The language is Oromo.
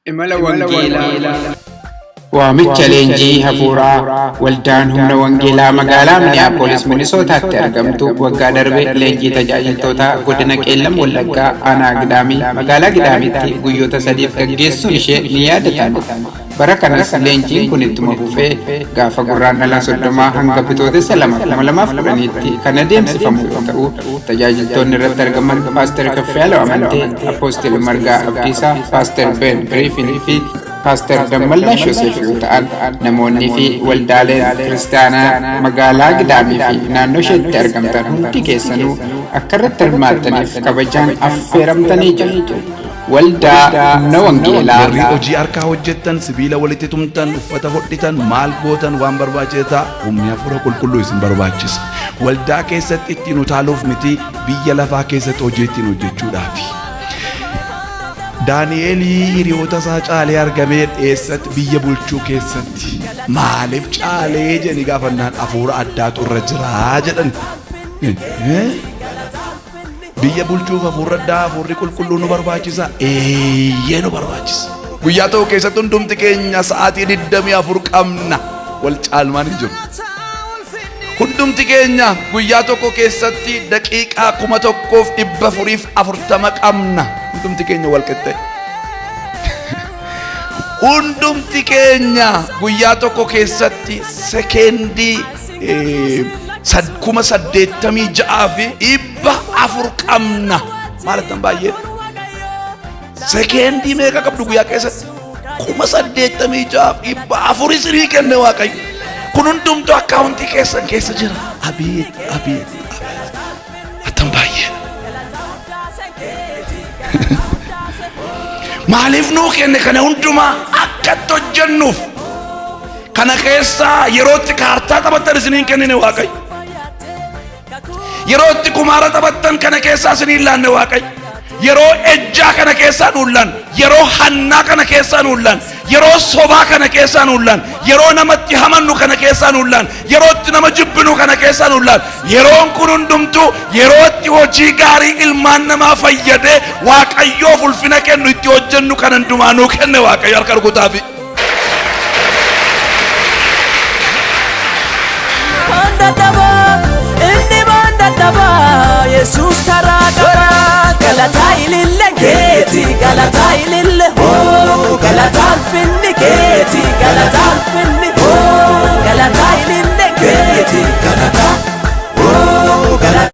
Imala Wangeelaa. Waamicha leenjii hafuuraa waldaan humna wangeelaa magaalaa Minneapolis Minisootaatti argamtu waggaa darbe leenjii tajaajiltootaa godina Qeellam Wallaggaa aanaa Gidaamii magaalaa Gidaamiitti guyyoota sadiif gaggeessuun ishee ni yaadatama. Bara kanas leenjiin kun ittuma fufee gaafa Gurraandhala 30 hanga Bitootessa 2, 2010tti kan adeemsifamu yoo ta'u, tajaajiltoonni irratti argaman Paaster Kaffiyaaloo Amantee, Apoostil Margaa Abdiisaa, Paaster Ben Giriifin fi Paaster Dammallaash Yoseef yoo ta'an, namoonnii fi waldaaleen kiristaanaa magaalaa Gidaamii fi naannoo isheetti argamtan hundi keessanuu akka irratti hirmaattaniif kabajaan affeeramtanii jirtu. Waldaa Humna Wangeelaa. Warri hojii harkaa hojjettan, sibiila walitti tumtan, uffata hodhitan, maal gootan waan barbaachise ta'a. Humni hafuura qulqulluu isin barbaachisa. Waldaa keessatti ittiin utaaluuf miti, biyya lafaa keessatti hojii ittiin hojjechuudhaafi. Daani'eelii hiriyoota isaa caalee argamee eessatti? Biyya bulchuu keessatti. Maaliif caalee jedhanii gaafannaan hafuura addaatu irra jira jedhan. Biyya bulchuuf hafuurri addaa, hafuurri qulqulluu nu barbaachisa? Eeyyee nu barbaachisa. Guyyaa tokko keessatti hundumti keenya sa'aatii 24 qabna. Wal caalmaan hin jiru. Hundumti keenya guyyaa tokko keessatti daqiiqaa 1440 qabna. Hundumti keenya wal qixxee. Hundumti keenya guyyaa tokko keessatti sekeendii 86,400 qabna. Maalittan baay'ee? Sekeendii meeqa qabdu guyyaa keessatti? 86,400 isinii kenne Waaqayyo. Kun hundumtuu akkaawuntii keessan keessa jira. Abeet, abeet, abeet. Attam baay'ee. Maaliif nuu kenne kana hundumaa? Akka itti hojjennuuf. Kana keessaa yerootti kaartaa taphattan isiniin kennine Waaqayyo. Yeroo itti kumaara taphattan kana keessaa isiniin laanne Waaqayyo. Yeroo ejjaa kana keessaa nuun laanne, yeroo hannaa kana keessaa nuun laanne, yeroo sobaa kana keessaa nuun laanne, yeroo namatti hamannu kana keessaa nuun laanne, yeroo itti nama jibbinu kana keessaa nuun laanne. Yeroon kun hundumtuu yeroo itti hojii gaarii ilmaan namaa fayyadee Waaqayyoof ulfina kennu itti hojjennu kan hundumaa nuu kenne Waaqayyo harka rukutaafi. Maan dadhabaa, inni maan dadhabaa, Yesuus.